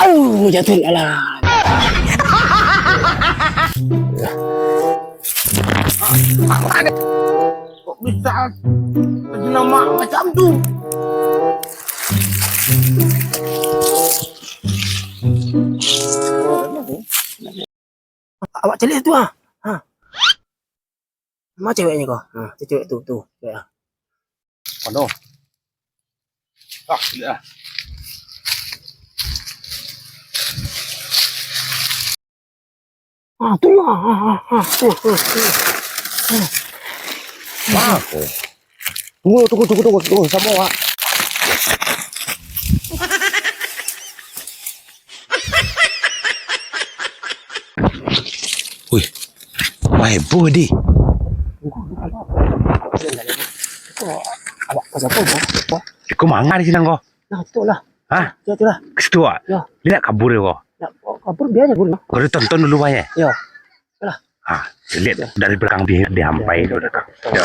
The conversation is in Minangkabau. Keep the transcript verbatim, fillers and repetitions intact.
Au, jatuah, alah. Kok bisa terjelamak macam tu? Awak caliak tu, ah. Ha. Ma ceweknyo ko? Ha, tu cewek tu, tu. Cewek, ah. Aduh. Ah, sudah. Ah, tu, ah, ah, ah, ah, tu, tu, tu. Wah, ko. Tunggu, tunggu, tunggu, tunggu, tunggu, samo, Wak. Wih, wah, heboh, di. Tunggu, tunggu, apa? Apa yang tadi? Itu awak pasal apa, Bang? Wah. Iko manga di sini, ko? Nah, itu lah. Hah? Itu, itu lah. Ke situ, Wak? Yo. Dia nak kabur, ko? Nak kabur, biar aja kabur, no. Kau tonton dulu, Wak, ya? Yo. Lah. Ah, lihat dari belakang dia, dia hampai tu. Yo.